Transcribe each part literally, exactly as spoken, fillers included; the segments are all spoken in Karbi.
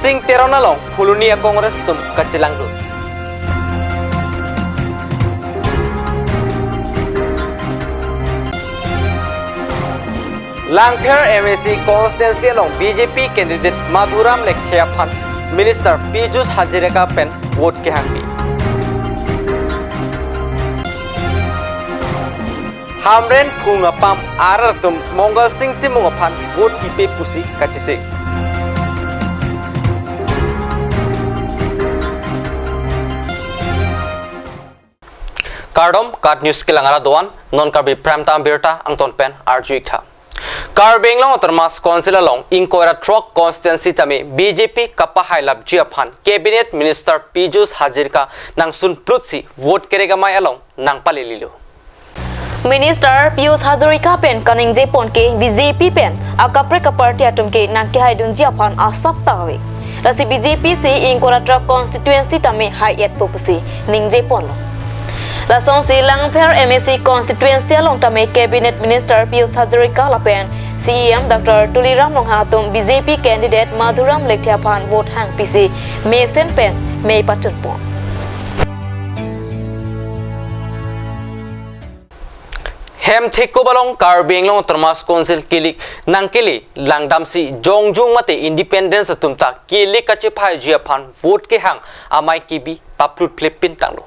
Sing Teron along Phuloni a-Congress atum kachelangdun. Langpher M A C constituency along B J P candidate Madhuram Lekthe aphan Minister Pijush Hazarika pen vote kehangpi. Hamren phung apam arat atum Mongal Sing Timung aphan vote pipe pusi kachesik. Kardom, KAT News kelang arat do-an, non Karbi Prime Time birta angton pen arju-ik tha. Karbi Anglong Autonomous Council along ingkoi ra throk constituency tame B J P kapahailapji aphan Cabinet Minister Pijush Hazarika nangsun plutsi vote kerek amei along nangpalelilo. Minister Pijush Hazarika pen kaningje pon ke B J P pen akaprek aparty atum ke nangkehaidunji aphan asap ta ave. Lasi B J P si ingkoi ra throk constituency tame hai-etpo pusi ningje ponlo. Lasonsi Langpher M A C constituency along tame Cabinet Minister Pijush Hazarika lapen C E M Doctor Tuliram Ronghang atum B J P candidate Madhuram Lekthe aphan vote hangpisi mesen pen mei pachunpon. Hem thekup along Karbi Anglong Autonomous Council kilik nangkele langdamsi jongjung mate independence atum ta kilik kachephaiji aphan vote kehang amei kebi paplut plepin tanglo.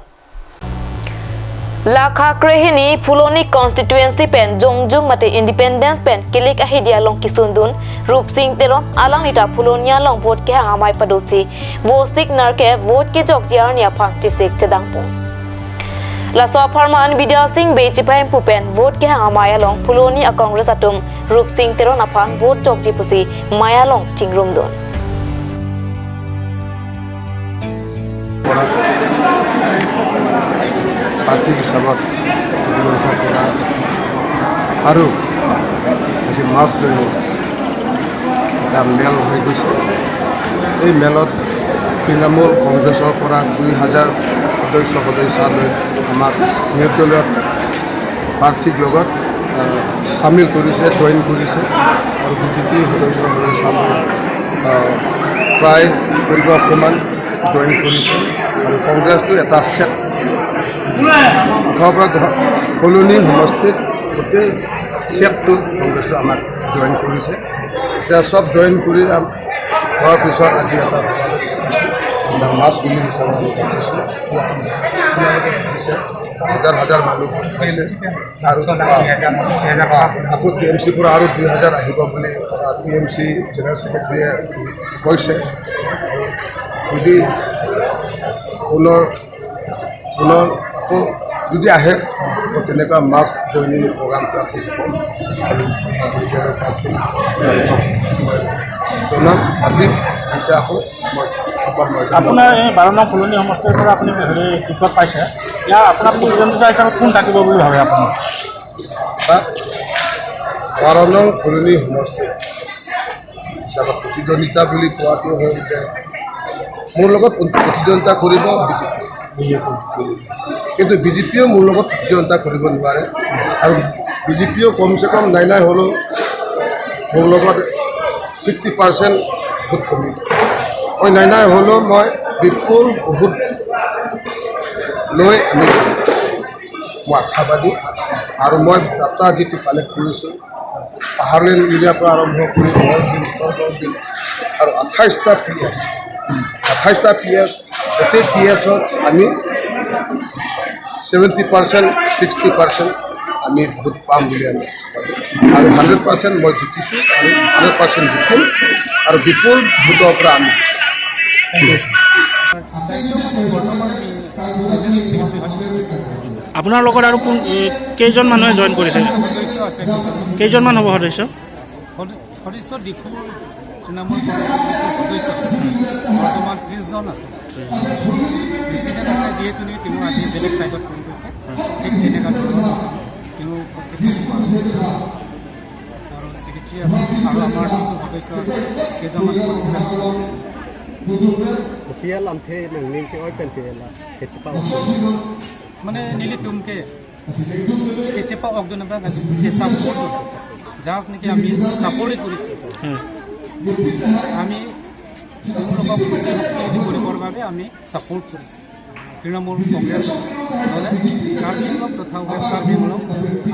Lakha krehini Phuloni constituency pen jongjung mate independence pen kilik ahidi along kisundun Rupsing Teron alangli ta Phuloni along vote kehang amei padosi vosik nerkep vote kejokji arni aphan chesik chedangpon. Laso apharman Bidya Sing Bey chipahemphu pen vote kehang amei along Phuloni a-Congress atum Rupsing Teron aphan vote jokji pusi mei along chingrumdun. Party hisabot আৰু আজি mass joining এটা মেল হৈ গৈছে। এই মেলত তৃণমূল কংগ্ৰেছৰ পৰা দুই হাজাৰ সদস্য সদস্যালৈ আমাক নিৰ্দলীয় প্ৰাৰ্থীক লগত, আহ, চামিল কৰিছে, জইন কৰিছে আৰু বি জে পি সদস্য সদস্যালৈ, আহ, প্ৰায় পোন্ধৰশ মান জইন কৰিছে আৰু কংগ্ৰেছটো এটা ছেট, মুঠৰ পৰা গুৱা-, কলনী সমষ্টিত গোটেই ছেটটো কংগ্ৰেছে আমাক জইন কৰিছে। এতিয়া চব জইন কৰি আম-, হোৱাৰ পিছত আজি এটা, এটা মাছ বুলি হিচাপে আমি পাতিছোঁ। আপোনালোকে দেখিছে, হাজাৰ হাজাৰ মানুহ হৈছে আৰু, আ, আ, আকৌ টি এম চিৰ পৰা আৰু দুই হাজাৰ আহিব বুলি, আ, টি এম চি জেনেৰেল ছেক্ৰেটাৰীয়ে কৈছে। যদি পুনৰ, পুনৰ আকৌ যদি আহে, আকৌ তেনেকুৱা মাছ জইনিং প্ৰগ্ৰামটো আকৌ হ'ব। আৰু, আ, জেনেৰেল পাব্লিক জনাম, মাতিম, তেতিয়া আকৌ মই, মই আপোনাৰ এই বাৰ নং কলনী সমষ্টিৰ পৰা আপুনি হেৰি টিকট পাইছে, ইয়াৰ আপোনাৰ প্ৰতিদ্বন্দ্বিতা হিচাপে কোন থাকিব বুলি ভাবে আপুনি? হা? বাৰ নং কলনী সমষ্টি হিচাপত প্ৰতিদ্বন্দ্বিতা বুলি কোৱাটো হ'ল যে মোৰ লগত কোন প্ৰতিদ্বন্দ্বিতা কৰিব বি জে পি, কিন্তু বি জে পিয়েও মোৰ লগত প্ৰতিদ্বন্দ্বিতা কৰিব নোৱাৰে। আৰু বি জে পিয়েও কমচে কম নাই নাই হ'লেও মোৰ লগত ফিফটি পাৰ্চেণ্ট ভোট কমিব। মই নাই নাই হ'লেও মই বিপুল ভোট লৈ আমি, মই আশাবাদী। আৰু মই ডাটা যিটো কালেক্ট কৰিছোঁ, পাহাৰলেন এৰিয়াৰ পৰা আৰম্ভ কৰি নগাঁও বিল, নগাঁও বিল আৰু আঠাইছটা পি এছ, আঠাইছটা পি এছ, গোটেই পি এছত আমি ছেভেণ্টি পাৰ্চেণ্ট, ছিক্সটি পাৰ্চেণ্ট আমি ভোট পাম বুলি আমি আশা কৰোঁ। আৰু হাণ্ড্ৰেড পাৰ্চেণ্ট মই জিকিছোঁ, আমি হাণ্ড্ৰেড পাৰ্চেণ্ট জিকিম আৰু বিপুল ভোটৰ পৰা আমি আপোনাৰ লগত আৰু কোন, এ, কেইজন মানুহে জইন কৰিছে? সদস্য আছে। কেইজনমান হ'ব সদস্য? সদ-, সদস্য ডিফুৰ তৃণমূল কংগ্ৰেছৰ সদস্য বৰ্তমান ত্ৰিশজন আছে। প্ৰেচিডেণ্ট আছে, যিহেতু নেকি তেওঁ আজি বেলেগ ছাইডত কাম কৰিছে, ঠিক তেনেকুৱা ধৰণৰ তেওঁ উপস্থিত হ'ব। আৰু ছেক্ৰেটাৰী আছে, আৰু আমাৰ যিটো সদস্য আছে, কেইজনমান উপস্থিত আছে। Kopi alamthe nangning ke-oi pen ke la kechepao. মানে nelitum ke kechepao-ok dun abang kan ke support dun. Just niki ami support-ই কৰিছোঁ। হুম। আমি তেওঁলোকক কৰিবৰ বাবে আমি ছাপোৰ্ট কৰিছোঁ। তৃণমূল কংগ্ৰেছ দলে কাৰ্বি আংলং তথা ৱেষ্ট কাৰ্বি আংলং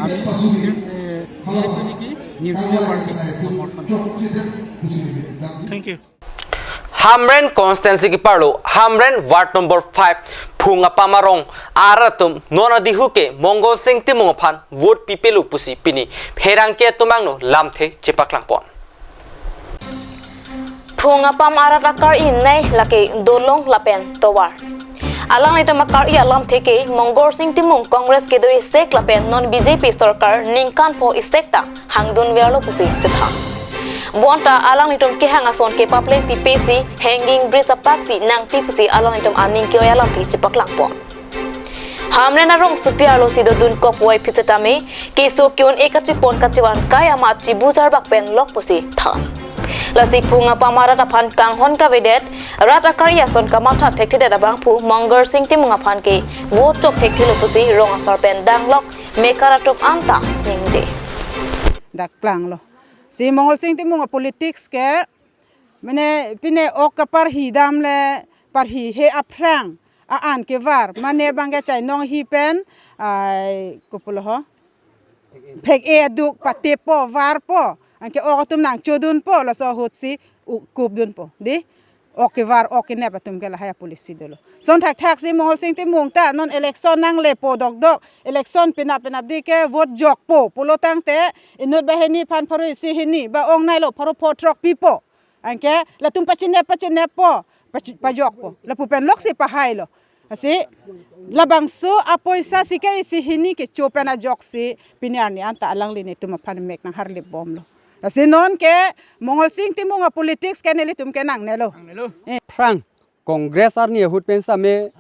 আমি তৃ-, এ, যিহেতু নেকি নিৰ্দলীয় প্ৰাৰ্থীক সমৰ্থন কৰিছোঁ। Thank you. Hamren constituency keparlo, Hamren ward number five, Phung Apam arong arat atum non adihu ke Mongol Sing Timung aphan vote pipelo pusi pini pherangke atum angno lamthe chepaklangpon. Phung Apam arat akar-i nei lake dolong lapen tovar. Alanglitum akar-i alamthe ke Mongol Sing Timung Congress kedo isek lapen non B J P sorkar ningkan pho isek ta hangdunverlo pusi chethan. Bonta alanglitum kehang ason kepapleng pipe si hanging bridge apak si nangpi pusi alanglitum aning ke-oi alamthe chepaklangpon. Hamren arongsopi arlo si dodunkok puvoiphit setame keso ke-un-e kachepon kachevan kai amat chibu charbak pen lok pusi than. Lasi Phung Apam arat aphan kanghon kavedet, rat akar-i ason kamatha thekthedet abangphu Mongol Sing Timung aphan ke vote chok thekthelo pusi rong asar pen danglok mekar atum anta ningje. Dak planglo. Si Mongol Sing Timung a-politics ke, mane pine ok kaparhi dam le parhi he aphrang a-an kevar, mane bangke chainong hi pen, ai, kopulo ho. Phek-e aduk patepo, varpo. Anke ok atum nangchodunpo, laso ahut si u-, kupdunpo. Di? Ok kevar, ok kenep atum ke lahai a-policy dolo. Son thakthak si Mongol Sing Timung ta, non election nanglepo dokdok. Election penap penapdi ke vote jokpo. Pulo tangte, inut banghini aphan pharo isi hini, ba ong nailo pharo pho throk pipo. Anke, latum pachinep, pachineppo, pachi-, pajokpo. Lapu pen lok si pahailo. Lasi, labangso apoisa si ke isi hini kecho pen ajok si pini arni anta alangli netum aphan mek nangharlip bomlo. Lasi non ke Mongol Sing Timung a-politics ke nelitum ke nangnelo. Nangnelo. Eh. Phrang, Congress arni ahut pen same,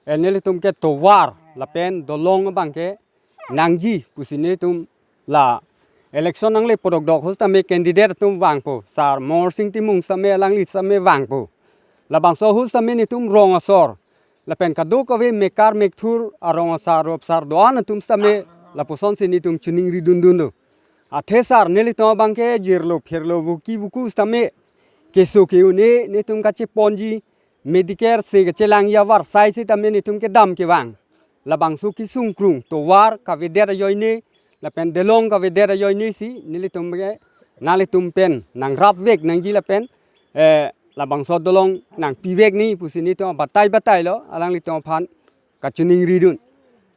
eh, nelitum ke tovar lapen dolong abangke nangji pusi nelitum la election nanglepo dokdok ahut sitame candidate atum vangpo, sar Mongol Sing Timung sitame alangli sitame vangpo. Labangso ahut sitame netum rong asor lapen kadokave mekar mekthur arong asar rop sar do-an atum sitame lapuson si netum chiningri dundun do. Athe sar nelitum abangke jirlo pherlo vuki vuku sitame keso ke-un-e netum kacheponji, Medicare si kachelangji avarsai sitame netum kedam kevang. Labangso kesung krung tovar kavedet ajoine, lapen dolong kavedet ajoine si nelitum ke nanglitum pen nangrapvek nangji lapen, eh, labangso dolong nangpivek nangji pusi netum batai batailo, alanglitum aphan kachiningri dun.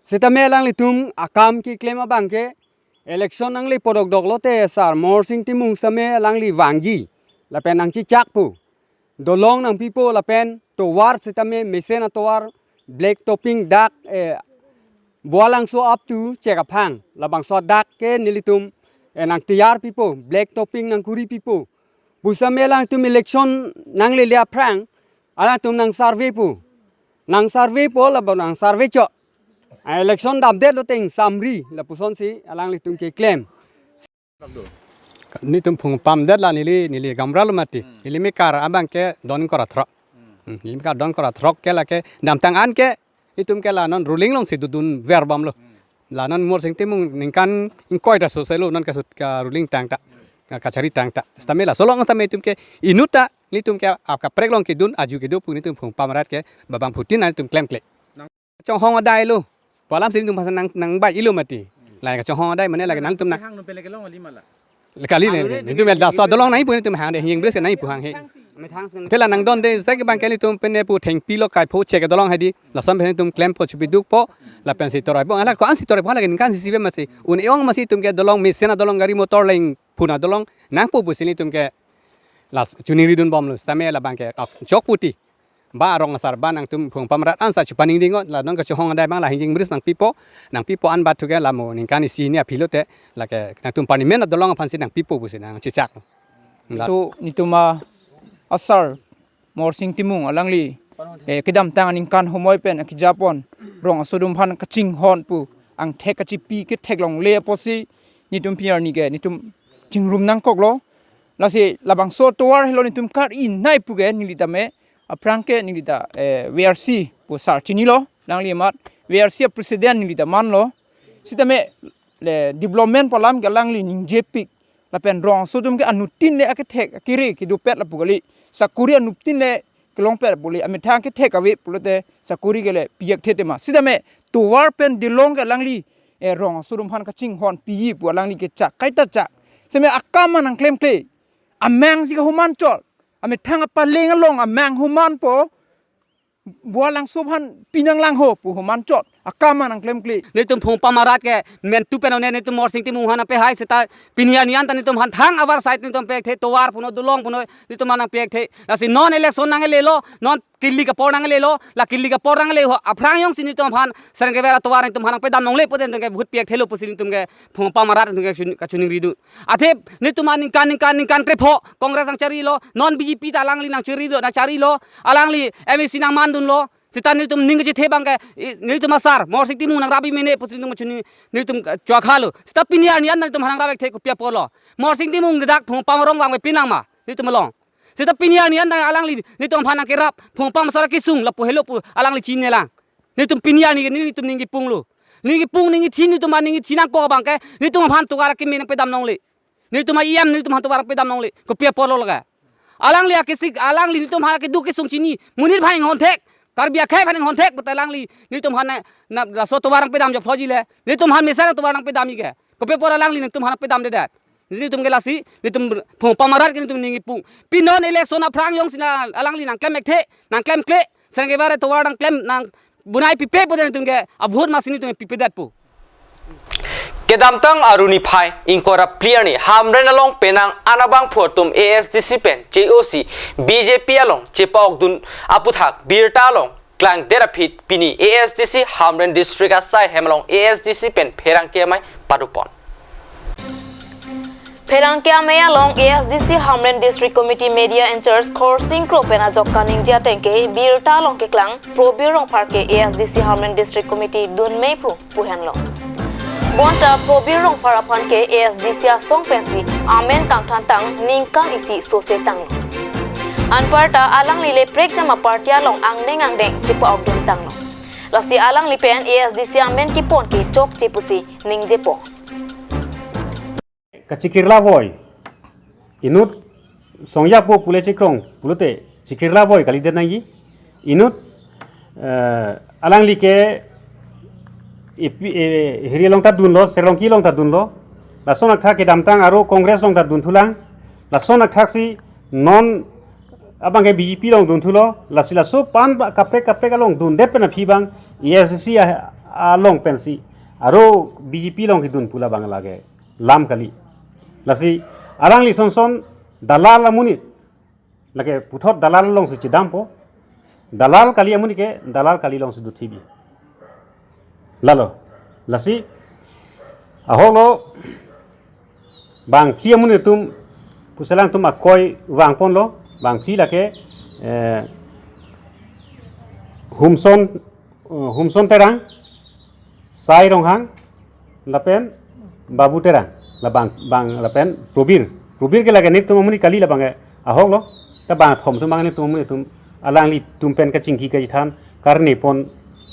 Sitame alanglitum akam keklem abangke election nanglepo dokdok lote sar Mongol Sing Timung sitame alangli vangji lapen nangchechakpo. Dolong nangpipo lapen tovar sitame mesen atovar black topping dak, eh, Bualangso up to Chekaphang. Labangso dak ke nelitum, eh, nangtiyar pipo, black topping nangkuri pipo. Pu sitame alangtum election nanglele aphrang, alangtum nang survey po. Nang survey po, labo nang survey chok. Ah, election damdet lote ingsamri, lapuson si alanglitum keklem. Netum Phung Apam det la neli, neli gamra lo mati. Hmm. Neli mekar abangke don kora throk. Hmm. Hmm, neli mekar don kora throk ke lake damtang an ke netum ke la non ruling along si dodunver bomlo. Hmm. La non Mongol Sing Timung ningkan ingkoi ta soselo non kasut ka ruling tang ta. Ka-, kachari tang ta. Sitame laso along sitame netum ke inut ta netum ke ap kaprek along kedun aju kedo pu netum Phung Apam arat ke babangphutin netum klemkle. Kachonghong adai lo. Pu alam si netum phan nang, nangbai-ilo mati. La kachonghong adai mane lake nangtum nang. Hang no pele kelong ali mala. Kali le. Netum laso dolong nangpu netum hang de hing bres nangpu hang he. Te la nangdonde sek bangke netum pen ne pu thengpi lo kaipho chek dolong hadi. Lason pen netum klempo chupidukpo. Lapen si torai po. Ala ko-an si torai po lake ningkan isi isi be masi. Un-e ong masi netum ke dolong mesen adolong gari motor leng phuna dolong nangpo pusi netum ke la chiningri dun bomlo. Sitame labangke ap chok puti. Ba arong asar ba nangtum Phung Apam arat ansa chupaningding o, la non kachonghong adai abang la hing bris nangpipo, nangpipo an ba thu ke lamo ningkan isi hini aphi lote, lake nangtum parliament adolong aphan si nangpipo pusi nangchechak. La. To netum a asar Mongol Sing Timung alangli, eh, kedamtang aningkan homoi pen akejapon rong asodum aphan kachinghon pu angthek kachipi ketheklongle apotsi netum pini arni ke netum chingrum nangkoklo. Lasi labangso tovar helo netum kar-i nei pu ke neli tame aphrang ke neli ta, eh, V R C pu sar chinilo, alangli amat V R C president neli ta manlo. Sitame le development pu alam ke alangli ningjepik lapen rong aso atum ke anuttin le akethek akere kedopet lapu kali. Sakori anuttin le kelongpet lapu kali. Amethang kethek ave pulote sakori ke le pi-ekthe tema. Sitame tovar pen Dilong ke alangli, eh, rong aso atum aphan kachinghon piji pu alangli kechak kaita chak. Sitame akam nangklemkle. Amang si ke human chot. Amethang apaleng along amang humanpo. Bualangso aphan pinang langho pu human chot. Akam nangklemkle. Netum Phongpam arat ke mentu pen one netum Morsing Timung aphan nangpehai seta pini arni an ta netum aphan thang avar side netum pekthe, tovar punon, Dilong punon netum aphan nangpekthe. Lasi non election nanglelo, non kili kapor nanglelo, la kili kapor nangle ho aphrang jongsi netum aphan Sengkever atovar netum aphan nangpedam longle pute netum ke vote pekthelo pusi netum ke Phongpam arat netum ke chun-, kachiningri do. Athe netum aningkan ningkan ningkan krepho Congress nangcharilo, non B J P ta alangli nangcharilo, nangcharilo, alangli M A C nangmandunlo, seta netum ning kachethe abang ke, i, netum asar Morsing Timung nangrap mene pusi netum chuni netum ke chua khalo. Seta pini arni an netum aphan nangrap ekthe kopi aporlo. Morsing Timung dak Phongpam arong vangve pinang ma netum along. Seta pini arni an alangli netum aphan nangkerap, Phongpam asar kesung lapu helo pu alangli chinine lang. Netum pini arni ke netum ning kipunglo. Ning kipung ning kithi netum aphan ning kithi nangkok abang ke netum aphan tovar akeme nangpedam longle. Netum a-E M netum aphan tovar nangpedam longle. Kopi aporlo lake. Alangli akesik, alangli netum aphan keduk kesung chini. Monit aphan inghon thek, Karbi akhei aphan inghon thek, but alangli netum aphan na, na laso tovar nangpedam jophoji le. Netum aphan mesen tovar nangpedamji ke. Kopi apor alangli netum aphan nangpedamdedet. Netum ke lasi, netum Phongpam arat ke netum ning kipung. Pinon election aphrang jongsi na alangli nangklem ekthe, nangklemkle, Sengkever atovar nangklem nang bunai pipe pute netum ke avote masi netum pipedetpo. Kedamtang Arni phai ingkoi ra phli arni Hamren along penang anabang phu atum A S D C pen J O C B J P along chepa-okdun aputhak birta along klangdet aphi pini A S D C Hamren District asai hem along A S D C pen pherangke amei padopon. Pherangke amei along A S D C Hamren District Committee Media in-charge Khorsing Kro pen ajok kaningje ateng ke birta along keklang Probir Rongphar ke A S D C Hamren District Committee dun mei phu pu henlo. Bonta Probir Rongphar aphan ke A S D C asong pensi amen kangthan tang ningkan isi sose tanglo. Anparta alangli le prekjam a-party along angdeng angdeng chepa-okdun tanglo. Lasi alangli pen A S D C amen kepon ke chokche pusi ningjepo. Kachikirla voi. Inut songja po pule chikrong pulote chikirla voi kalidet nangji. Inut, eh, alangli ke ipi, eh, hiri along ta dunlo, Serlongki along ta dunlo. Lason athak kedamtang aro Congress along ta dunthulang. Lason athak si non abang ke B J P along dunthulo. Lasi laso pan ba kaprek kaprek along dundet pen aphi abang A S D C a-, along pensi aro B J P along kedun pu labang lake lam kali. Lasi alangli sonson dalal amonit. Lake puthot dalal alongsi chedampo. Dalal kali amonit ke, dalal kali alongsi duthibi. Lalo. Lasi ahoklo bangphli amonit atum pusi alangtum akoi vangponlo, bangphli lake, eh, Humson, eh, Humson Terang, Sai Ronghang, lapen Babu Terang, labang, bang, lapen Probir. Probir ke lake netum amonit kali labang ke ahoklo, ta bangthom atum bang netum amonit atum alanglitum pen kachingki kachethan karnepon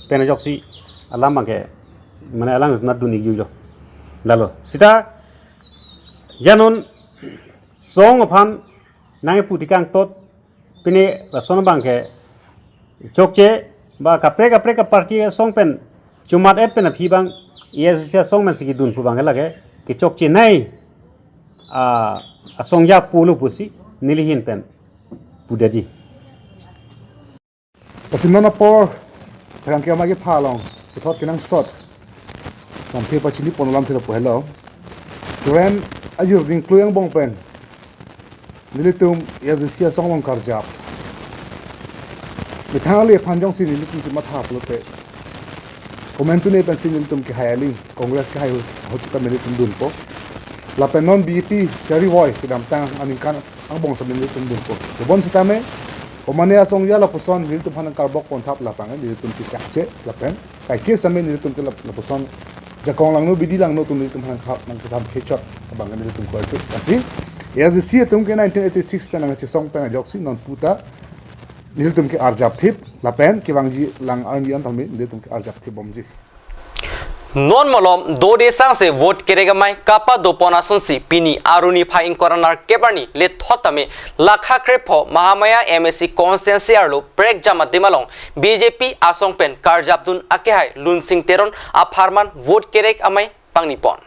pen ajoksi alam abang ke mane alanglitum adun-ikjuilo. Lalo. Seta janon song aphan nangkepu tikang tot pine lason abang ke chokche ba kaprek kaprek a-party asong pen chomat-et pen aphi abang A S D C asong pensi kedun pu abang ke lake kechokchenei a, asong ja pulo pusi nelihin pen pudetji. Lasi non apor pherangke amei kepha along puthot kenangsot lamthe pachini pon alamthe lapu helo. Keren ajir dingklui angbong pen nelitum A S D C asong along karjap. Methang ale aphan jongsi nelitum chematha pulote komantu ne pensi nelitum kehai aling, Congress kehai ahut seta nelitum dunpo. Lapen non B J P chari voi kedamtang aningkan angbong seta nelitum dunpo. Tebon sitame, komane asong ja lapuson nelitum aphan karbok ponthap labang nelitum chechakche lapen kaike sitame nelitum ke lap-, lapuson jakong langno bidi langno atum nelitum aphan kha-, nangketham kechot abang nelitum kroikre. Lasi A S D C atum ke nineteen eighty-six pen nangchesong pen ajoksi non puta nelitum ke arjapthip lapen kevangji lang arni an tame nelitum ke arjapthipbomji. Non malom dode sangse vote kerek amei kapadopon asonsi pini Arni phai ingkoi ra nerkep arni lethot tame Lakha krepho Mahamaya M A C constituency arlo Prekjam adim along B J P asong pen karjapdun akehai Lunsing Teron apharman vote kerek amei pangnipon.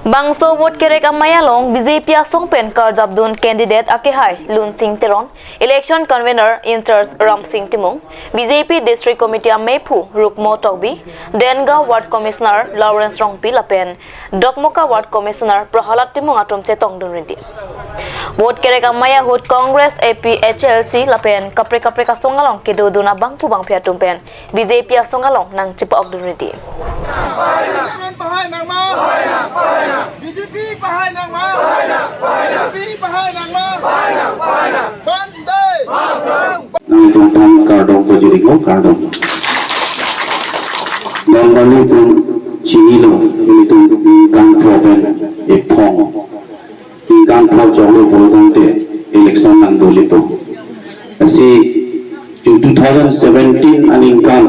Bangso vote kerek amei along B J P asong pen karjapdun candidate akehai Lunsing Teron, election convener in charge Ramsing Timung, B J P District Committee amephu Rukmo Tokbi, Denga Ward Commissioner Lawrence Rongpi lapen Dokmoka Ward Commissioner Prahalad Timung atum chetongdun rindi. Vote kerek amei ahut Congress, A P H L C lapen kaprek kaprek asong along kedodun abangphu bangphi atum pen B J P asong along nangchepa-okdun rindi. Pahai nangma? B J P pahai nangma? B J P pahai nangma? Bande! Nangtum aphan kardom pajiriko, kardom. Bang bali tum chinilo, nelitum ningkan pho pen ephong. Ningkan pho choklo pulo tangte election nangdolipo. Lasi ju two thousand seventeen aningkan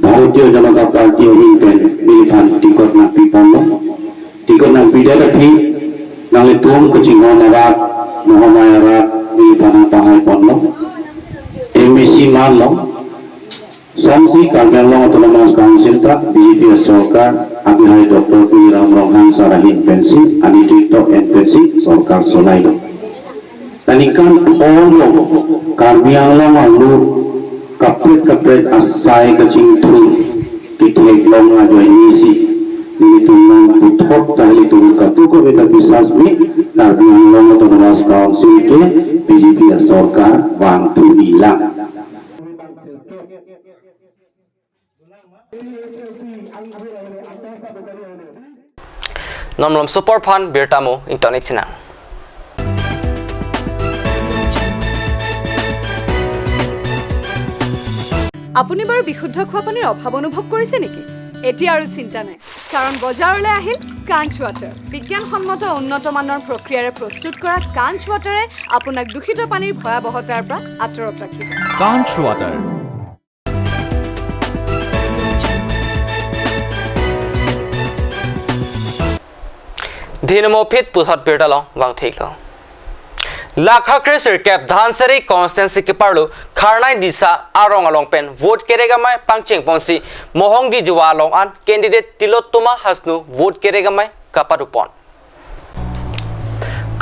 Bharatiya Janata Party ahin pen neliphan ticket nangpiponlo. Ticket nangpidet aphi nanglitum kachinghon arat, Mahamaya arat neliphan nangpahaiponlo. M A C manlo. Songsi Karbi Anglong Autonomous Council ta B J P sorkar, akehai Doctor Tuliram Ronghang sar ahin pensi, anitri tok en pensi sorkar cholailo. Aningkan pho lo Karbi Anglong arlo kaprek kaprek asai kachingthur ketheklong ajoinesi nelitum nangputhot ta nelitum katuko beta bisas me Karbi Anglong Autonomous Council ke B J P sorkar vangthulang. Non malom super phan birta mo ingtonik chinang. আপুনি বাৰু বিশুদ্ধ খোৱা পানীৰ অভাৱ অনুভৱ কৰিছে নেকি? এতিয়া আৰু চিন্তা নাই, কাৰণ বজাৰলৈ আহিল কাঞ্চ ৱাটাৰ। বিজ্ঞানসন্মত উন্নত মানৰ প্ৰক্ৰিয়াৰে প্ৰস্তুত কৰা কাঞ্চ ৱাটাৰে আপোনাক দূষিত পানীৰ ভয়াৱহতাৰ পৰা আঁতৰত ৰাখিব। Kanch Water। Dhinimo phit puthot birta along vangthiklo. Lakha kre sirkep Dhansiri constituency keparlo Kharnai Disa arong along pen vote kerek amei pangchengponsi Mohongdi Juwa along an candidate Tilottama Hasnu vote kerek amei kapadopon.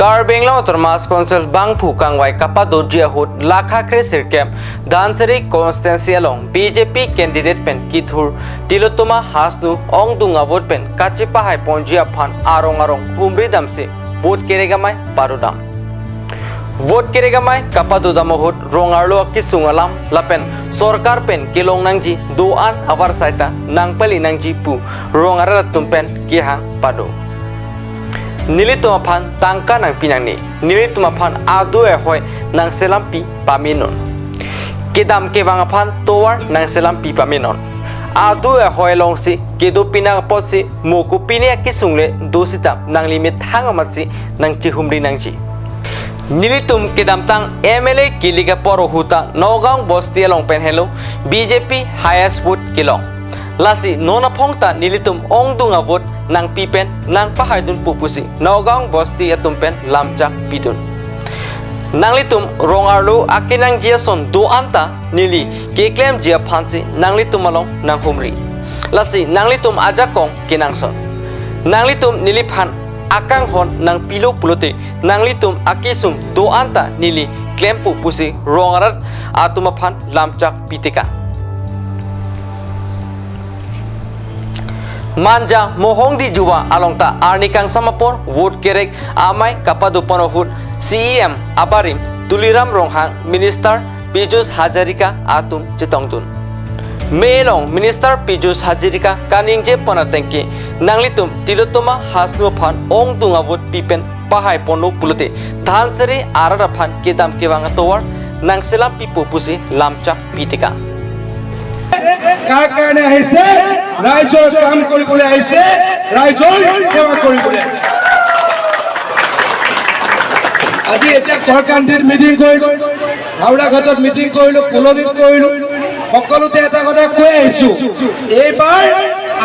Karbi Anglong Autonomous Council bangphu kangvai kapadoji ahut Lakha kre sirkep Dhansiri constituency along B J P candidate pen kithur Tilottama Hasnu ongdung avote pen kachepahaiponji aphan arong arong humri damsi vote kerek amei padodam. Vote kerek amei kapadodam ahut rong arlo akisung alam lapen sorkar pen kelong nangji do-an avarsai ta nangpali nangji pu rong arat atum pen kehang pado. Nelitum aphan tangka nangpi nangne, nelitum aphan adu ehoi nangselampi pamenon. Kedam kevang aphan tovar nangselampi pamenon. Adu ehoi alongsi kedo pinak apotsi mo kopine akisung le do sita nanglimit hang amatsi nangchehumri nangji. Nelitum kedamtang M L A kili kapor ahut ta Nagaon bosti along pen helo B J P highest vote kelong. Lasi non aphong ta nelitum ongdung avote nangpi pen nangpahaidunpo pusi Nagaon bosti atum pen lamchak pidun. Nanglitum rong arlo akenangji ason do-an ta neli keklemji aphansi nanglitum along nanghumri. Lasi nanglitum ajakong kenangsot. Nanglitum neliphan akanghon nangpilo pulote nanglitum akisung do-an ta neli klempo pusi rong arat atum aphan lamchak pitekang. Manja Mohongdi Juwa along ta arni kangsam apor vote kerek amei kapadopon ahut C E M abarim Tuliram Ronghang, Minister Pijush Hazarika atum chetongdun. Me along Minister Pijush Hazarika kaningjepon atengke nanglitum Tilottama Hasnu aphan ongdung avote pi pen pahaiponlo pulote Dhansiri arat aphan kedam kevang atovar nangselampipo pusi lamchak pitekang. কাৰ কাৰণে আহিছে? ৰাইজৰ কাম কৰিবলৈ আহিছে, ৰাইজৰ সেৱা কৰিবলৈ আহিছে। আজি এতিয়া ঘৰকান্থিত মিটিং কৰিলো, হাওৰা ঘাটত মিটিং কৰিলো, ফুলনিত কৰিলো, সকলোতে এটা কথা কৈ আহিছো, এইবাৰ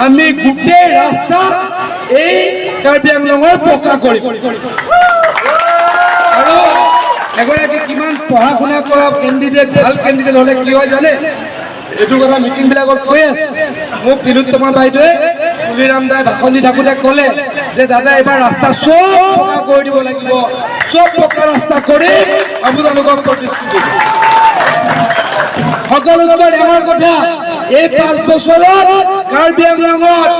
আমি গোটেই ৰাস্তা এই কাৰ্বি আংলঙৰ পকা কৰিম। আৰু এগৰাকী কিমান পঢ়া শুনা কৰা কেণ্ডিডেট, ভাল কেণ্ডিডেট হ'লে কি হয় জানে? এইটো কথা মিটিং বিলাকত কৈ আছে। মোক তিলোত্তমা বাইদেৱে, তুলিৰাম দাই ভাষণ দি থাকোঁতে ক'লে যে, "দাদা, এইবাৰ ৰাস্তা চব পকা কৰি দিব লাগিব, চব পকা ৰাস্তা কৰিম, আপোনালোকক প্ৰতিশ্ৰুতি দিছোঁ।" সকলোতকৈ ডাঙৰ কথা, এই পাঁচ বছৰত কাৰ্বি আংলঙত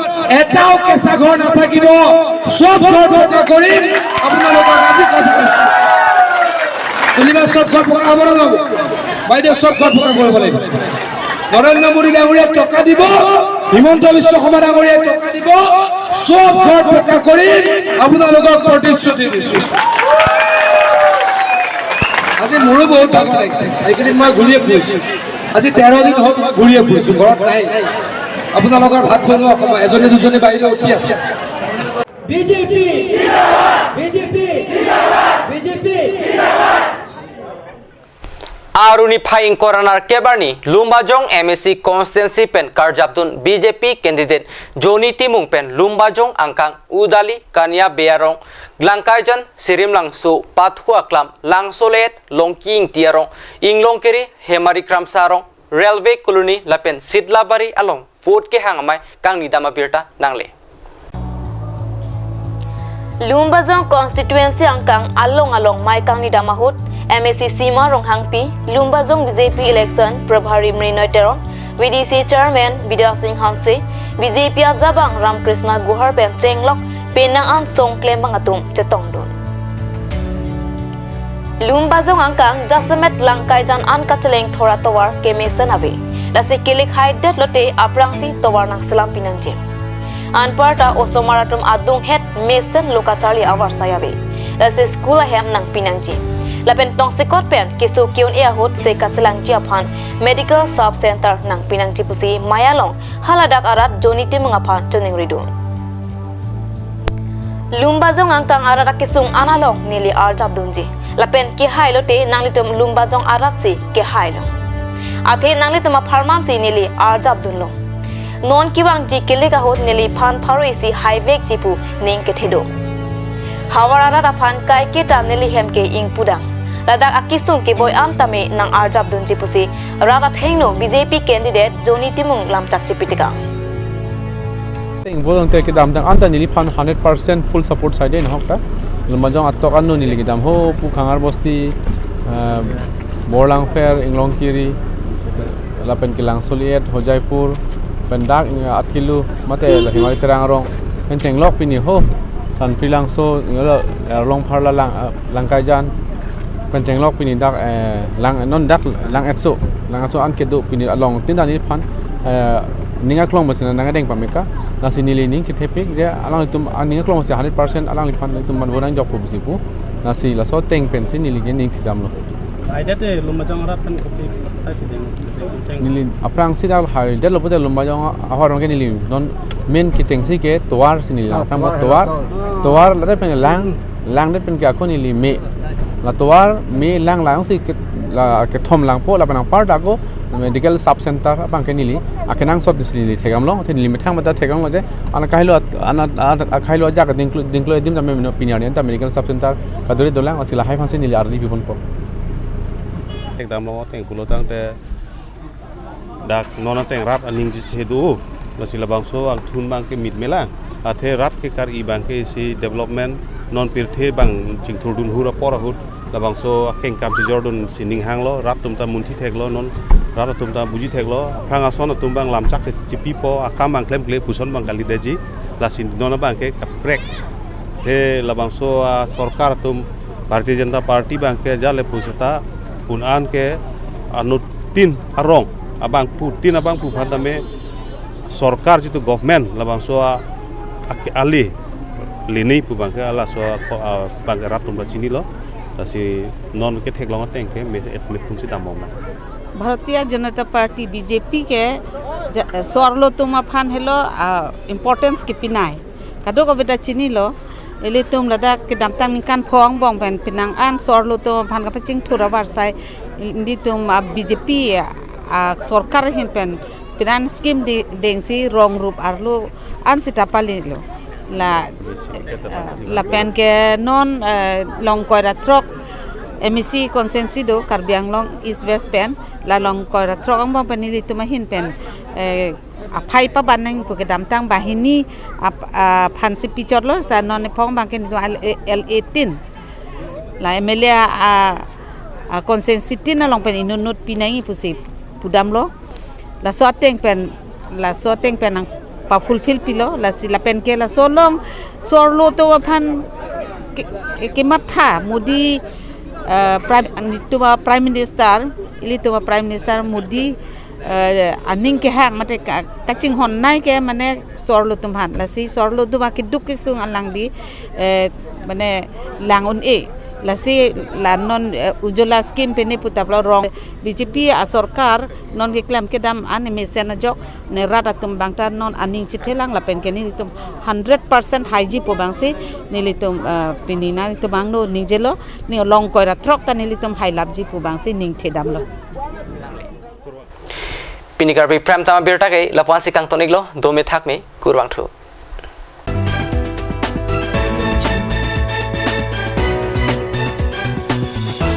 এটাও কেঁচা ঘৰ নাথাকিব, চব ঘৰ পকা কৰিম, আপোনালোকক আজি কথা দিছোঁ। তুলিবা, চব ঘৰ পকা হ'ব নে নহ'ব? বাইদেউ, চব ঘৰ পকা কৰিব লাগিব। নৰেন্দ্ৰ মোদী ডাঙৰীয়া টকা দিব, হিমন্ত বিশ্ব শৰ্মা ডাঙৰীয়া টকা দিব, চব ঘৰ পকা কৰিম, আপোনালোকক প্ৰতিশ্ৰুতি দিছোঁ। আজি মোৰো বহুত ভাগৰ লাগিছে, এইকেইদিন মই ঘূৰিয়ে ফুৰিছোঁ। আজি তেৰ দিন হ'ল মই ঘূৰিয়ে ফুৰিছোঁ, ঘৰত নাই। আপোনালোকৰ ভাত বনোৱা সময়, এজনী দুজনী বাইদেউ উঠি আছে। BJP! BJP! BJP! Arni phai ingkoi ra nerkep arni Lumbajong M A C constituency pen karjapdun B J P candidate Johnny Timung pen Lumbajong angkang Udali, Kania Bey arong, Langkaijan, Sirimlangso, Pathu Aklam, Langsolet, Longki Ingti arong, Inglongkiri, Hemari Kramsa arong, Railway Colony lapen Sitlabari along vote kehang amei kangnidam abirta nangle. Lumbajong constituency angkang along along mei kangnidam ahut M A C Sima Ronghangpi, Lumbajong B J P election Prabhari Mrinoi Teron, V D C chairman Bidya Sing Hanse, B J P ajabang Ramkrishna Gohar pen chenglok penang an song klembang atum chetongdun. Lumbajong angkang jasemet Langkaijan an kacheleng thora tovar kemesen ave. Lasi kelik haidet lote aphrangsi tovar nangselam pinangji. Anparta osomar atum adunghet mesen lo kacharli avarsai ave. Lasi school ahem nangpinangji. Lapen tongsekot pen keso ke-un-e ahut se kachelangji aphan medical sub center nangpinangji pusi mei along haladak arat Johnny Timung aphan choningridun. Lumbajong angkang arat akesung an along neli arjapdunji. Lapen kehai lote nanglitum Lumbajong arat si kehailo. Athe nanglitum apharman si neli arjapdunlo. Non kevangji kelik ahut neliphan pharo isi haivekji pu ning kethe do. Havar arat aphan kaiketa neli hem ke ingpudam. Ladak akesung keboi an tame nang arjapdunji pusi rat athengno B J P candidate Johnny Timung lamchak chipitekang. Teng bolong te kedamtang anta neliphan hundred percent full support side nahok ta. Lumbajong atok anno neli kedam ho pu Khangar Bosti, eh, Borlangpher, Inglongkiri, lapen ke Langsolet, Hojaipur, pen dak, eh, aat kilo, mate la Hemari Terang arong, pen chenglok pini ho, Sanpri Langso, ngelo, eh, Longpharla Lang, eh, Langkaijan, pen chenglok pini dak, eh, Lang, non dak Lang Etso, Lang Etso an kedo pini along tin ta neliphan, eh, ning aklong besi nang adeng pameka, lasi neli ning chethepik, je alanglitum, ah, ning aklong besi hundred percent alangliphan, itum man bonang jok pu besi pu, lasi laso teng pensi neli ke ning thidamlo. Haidet te Lumbajong arat pen kopi sai si deng, deng, deng. Neli aphrangsi dak haidet lo pute Lumbajong ahor ke neli non main ketengsi ke tovar si neli. Ah, lang tang tovar, tovar, tovar. Tovar ladet pen lang, langdet pen ke ako neli me. La tovar me lang lang si ke, la kethom langpo lapen anparta ako medical sub center abang ke neli akenangsot si neli thegamlong, athe neli methang mata thegamlong je, ana kahelo at-, ana, ana kahelo ajak dingklo, dingklo edim tame meno pini arni anta medical sub center kaduri dolang, lasi lahai aphansi neli ardi piponpo. Thekdamlong ateng pulo tangte dak non ateng rat aning ji se do, lasi labangso angthun abang ke mit melang. Athe rat ke kar-i abang ke isi development non pirthe abang chingthurdun hur apor ahut labangso akeng kam chijordun si ning hanglo, rat atum ta munthi theklo, non rat atum ta buji theklo, aphrang ason atum abang lamchak si chipipo, akam abang klemkle puson abang kalidet ji, lasi non abang ke kaprek. Athe labangso asorkar atum Bharatiya Janata Party abang ke jale puseta pun an ke anut tin arong abangphu, tin abangphu aphan tame sorkar jitu government labangso a, a, ali lini pu abang ke laso a, ko, a, abang ke rat atum ta chinilo, lasi non ketheklong ateng ke me et me phungsi dambom na. Bharatiya Janata Party B J P ke ja, sorlo atum aphan helo, a, importance kepinai. Kadokave ta chinilo, ilitum ladak kedamtang ningkan pho angbong pen penang an sorlo atum aphan kapachingthur avarsai, ilitum a B J P a sorkar ahin pen Pinan scheme di dengsi rong rup arlo an sita pali lo. La, eh, lapen ke non, eh, Longkoi ra throk M A C constituency do Karbi Anglong East West pen, la Longkoi ra throk angbong pen nelitum ahin pen, eh, aphai paban nang pu kedamtang banghini ap-, aphansi pichotlo, sa non ephong abang ke nelitum L A, L A tin. La M L A a, a constituency tin along pen inut inut pinangji pusi pudamlo. Laso ateng pen, laso ateng pen nangpa-fulfill pilo, lasi lapen ke laso along so-arlo atum aphan ke, ke, kematha Modi, eh, Prime, ilitum a Prime Minister, ilitum a Prime Minister Modi, eh, aning kehang mate ka, kachinghon nai ke mane so-arlo atum aphan, lasi so-arlo atum akeduk kesung alangli, eh, mane lang un-e. Lasi la non, eh, Ujjwala scheme pen ne putaplo rong B J P asorkar non keklem kedam an mesen ajok ne rat atum abang ta non aning chithelang lapen ke nelitum hundred percent haiji pu abangsi nelitum, eh, pini nanglitum angno ningjelo, ne Longkoi ra throk ta nelitum hailapji pu abangsi ning thedamlo. Pini Karbi Prime Time abirta ke lapu-ansi kangton-iklo, dome thakme, kurvangthu.